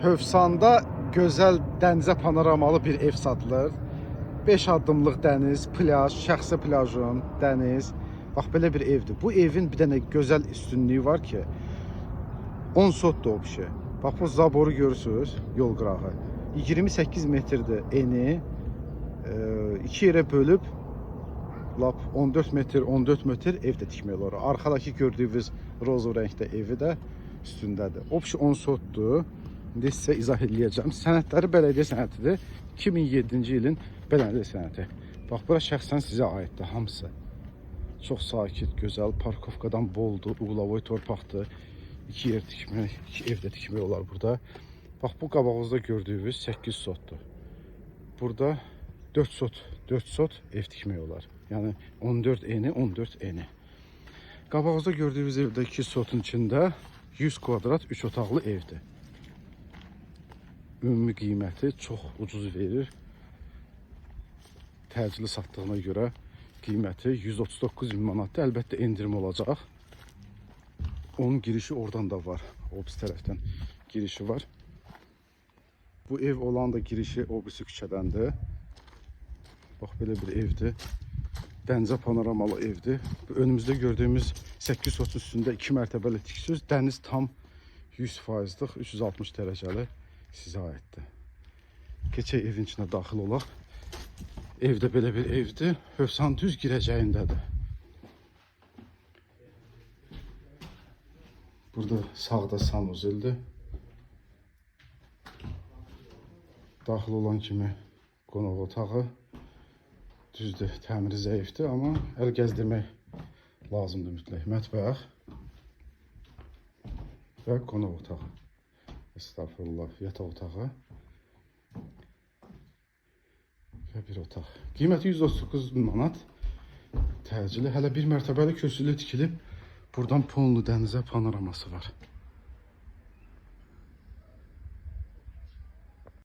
Hövsanda gözəl dənizə panoramalı bir ev satılır. 5 addımlıq dəniz, plyaj, şəxsi plyajın, dəniz. Bax belə bir evdir. Bu evin bir dənə gözəl üstünlüyü var ki, 10 sotdur o bir şey. Bax bu zaboru görürsüz, yol qırağı. 28 metrdir eni. İki yerə bölüb lap 14 metr, 14 metr ev də tikmək olar. Arxadakı gördüyünüz roza rəngdə evi də üstündədir. Opşi 10 sotdur. İndi sizə izah eləyəcəm. Sənədləri bələdiyyə sənədidir. 2007-ci ilin bələdiyyə sənədi. Bax bura şəxsən sizə aiddir hamısı. Çox sakit, gözəl, parkovkadan boldur, uqlavoy torpaqdır. İki yer tikmək, iki ev də tikmək olar burada. Bax bu qabağınızda gördüyünüz 8 sotdur. Burada 4 sot, 4 sot ev tikmək olar. Yəni 14 eni, 14 eni. Qabağınızda gördüyünüz evdə 2 sotun içində 100 kvadrat 3 otaqlı evdir. Ümumi qiyməti çox ucuz verir. Təcili satdığına görə qiyməti 139 min manatdır. Əlbəttə endirim olacaq. Onun girişi oradan da var. O birisi tərəfdən girişi var. Bu ev olan da girişi o birisi küçədəndir. Bax belə bir evdir. Dənizə panoramalı evdir. Bu önümüzdə gördüyümüz 8 sotun üstündə 2 mərtəbəli tiksüz. Dəniz tam 100%lıq, 360 dərəcəli sizə aiddir. Keçək evin içinə daxil olaq. Evdə belə bir evdir. Hövsan düz girəcəyindədir. Burada sağda sanuzeldir. Daxil olan kimi qonaq otağı. Düzdür, təmiri zəifdir, amma əl gəzdirmək lazımdır mütləq. Mətbəx və qonaq otağı. Estağfurullah, yataq otağı və bir otaq. Qiyməti 139 min manat. Təcili. Hələ bir mərtəbəli kürsülü tikilib. Buradan Ponlu dənizə panoraması var.